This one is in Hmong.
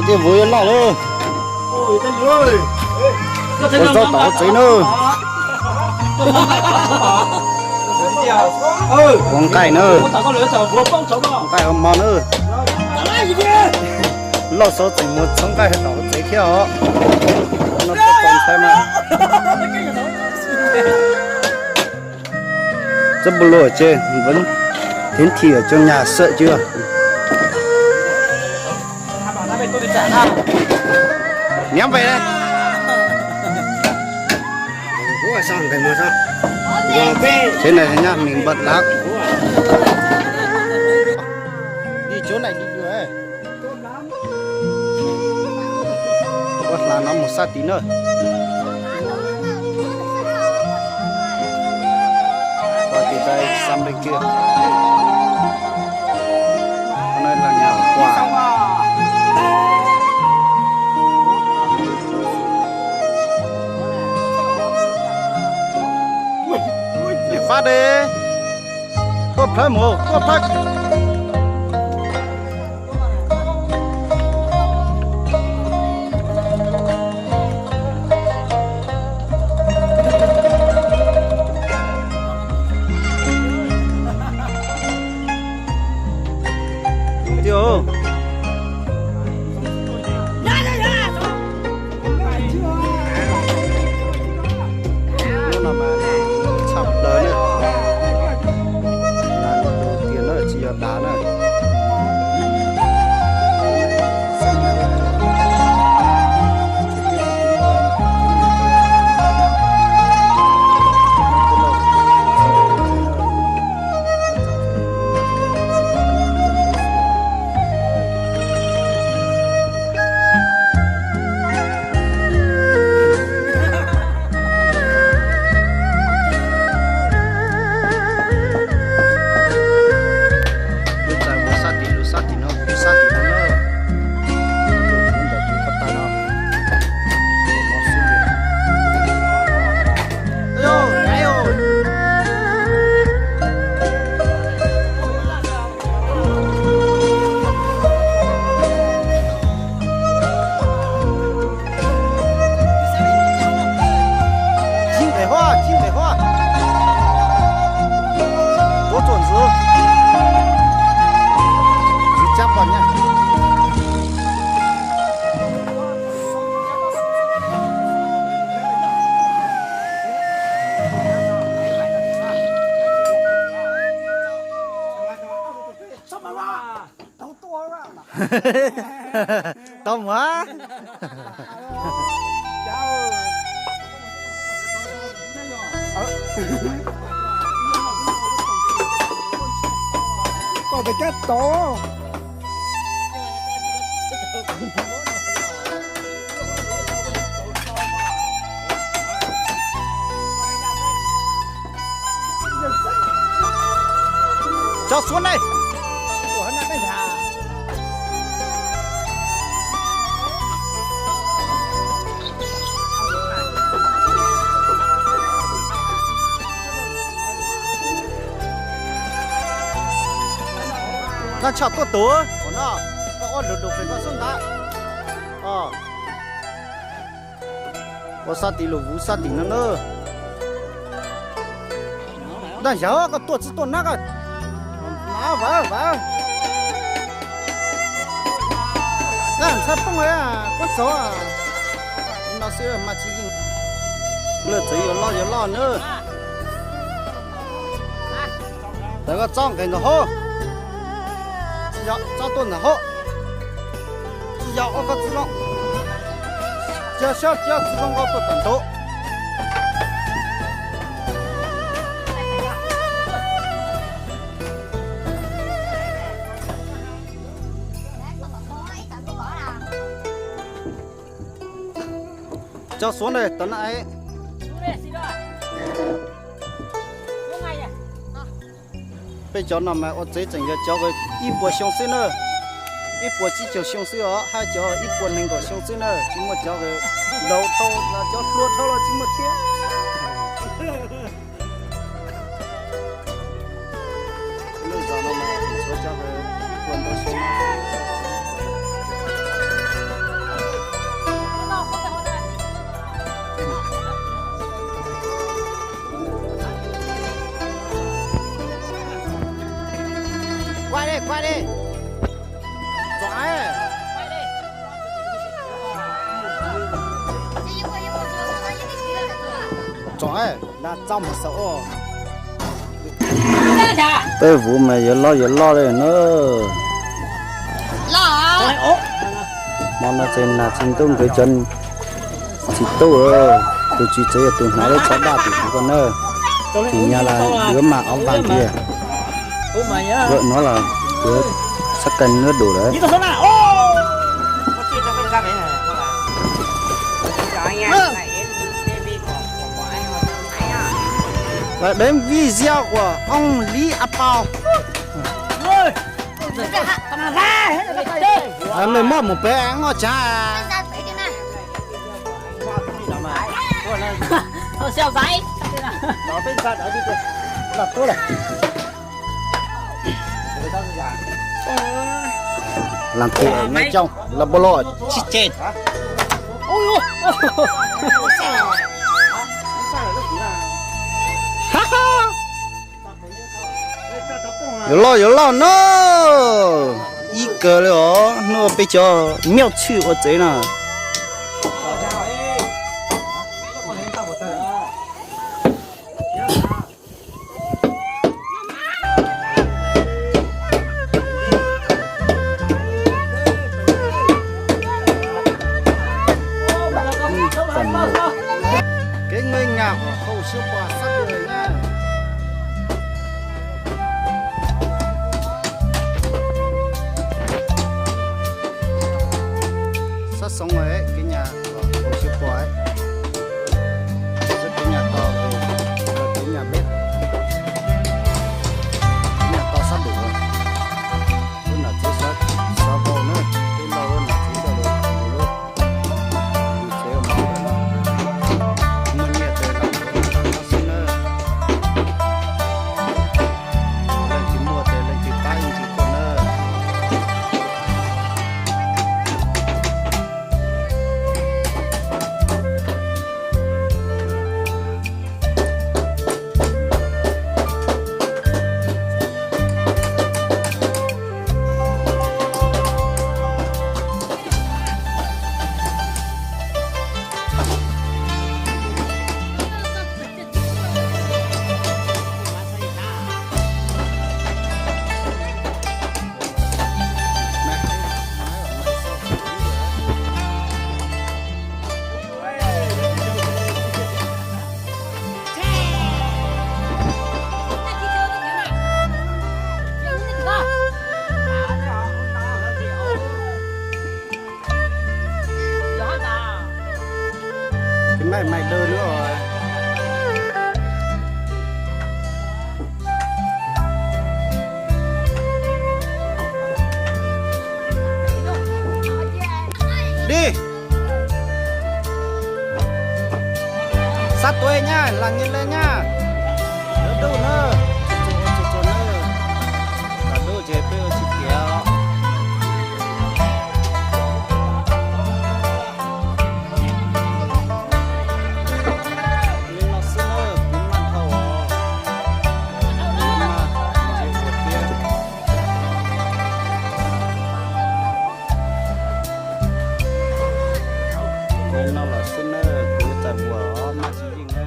Tej vuag yuav loj lawm. Ua txob tom hauv tsev na. Ua nqaij na. Nqaij ua mov na. Loj xov tseem muag txhoov nqaij tom hauv tsev thiab os. No txhob txaus ntshai mas. Txawb npua lug ces thiv thi cov nyas sawm cwb. Niam npe ne? Tsev neeg nyab mis npaj dav. Ua hla no mus sab tid na. Ua tim tais xam li kiag. Ua na la nyas ua. Fab de. Quaj plhawv mus, quaj plhawv. Lub no mas tshaj plaws na. Tiag na, tsis yog dav na. Lub txais ua sab tim, lub sab tim no, lub sab tim no na. Ntawm kuv pab tag no. Cib nqes huab, cib nqes huab. Tuav txuas ntxiv. Txiv cab poj niam. Tau mas. Koj tes kab tod. Cov Suav ne. Noj tshoj tuaj tus, ua no, koj ob lug lug pem koj xub ntawd. Ua sab tim lug vuv sab tim no na. Ntaj yawg koj tuaj tsis tuaj nab koj. Mas vam vam. Naj ntxhab poob koj txog. No xwb mas tsis yeej. Lawv txawm yuav loj yuav loj na. Tawm koj txob nqes ntawm hauv. Tsis yog txob tuaj ntawm hauv. Tsis yog ua koj txiv zoo. Tsis yog siab tsis yog txiv zoo nkauj tuaj tom ntuj. Cov Suav ne, tau na. Peb cov no mas ua tsev tseem yog cov ib puas xyoo xwb na, ib puas tsib caug xyoo xwb os, hab cov ib puas nees nkaum xyoo xwb na, tsis muaj cov laus dhau los cov hluas dhau los tsis muaj thiab. Lub zos no mas tseem tshuav cov ib puas ntau xyoo. Tej vuv mas yuav loj yuav loj li na. Hmo no ces nas txiv ntuj nkawd cov txiv tub, tus txiv tsev yog tus hnav lub tsho daj tim kuv ko na. Tim nyab las yuav mas ob vas tiag. Vim no los yuav sab kais nuab dum lawm. Và đến video của ông Lý A Pau. Mày mốt một bé ăn ngon chả. Làm thiệt nghe trong là bộ lo chít chét. Yuav loj yuav loj no. Ib kawg li os, hnub peb cov miauj tshwj ua tsev no. Kev nyob nyam uas haus siab pua sab lawm na. Sab xoo kev nyam uas haus siab pua, kev nyam to, kev nyam peb, kev nyam to sab nraud. Lub nam txiv xav vau na, twb lau lub nam txiv coj lawm lub, yus tsev ua mov lawm no, muaj nyiaj ces lam ua xwb na. Leej twg muaj ces leej twg pab ib ntsis tuaj na. Cái máy mày đơ nữa rồi. Đi. Sab tuaj nyaj, lam nyias le nyaj. Dub dub na. Tsuag tsuag na. Lam dub ces peb ua tsis tiav. Li no xwb na, kuv maj dhau os. Kuv maj ntsia ua thiab. Li no los xwb na, kuv yuav txais ua os, maj tsis yeej.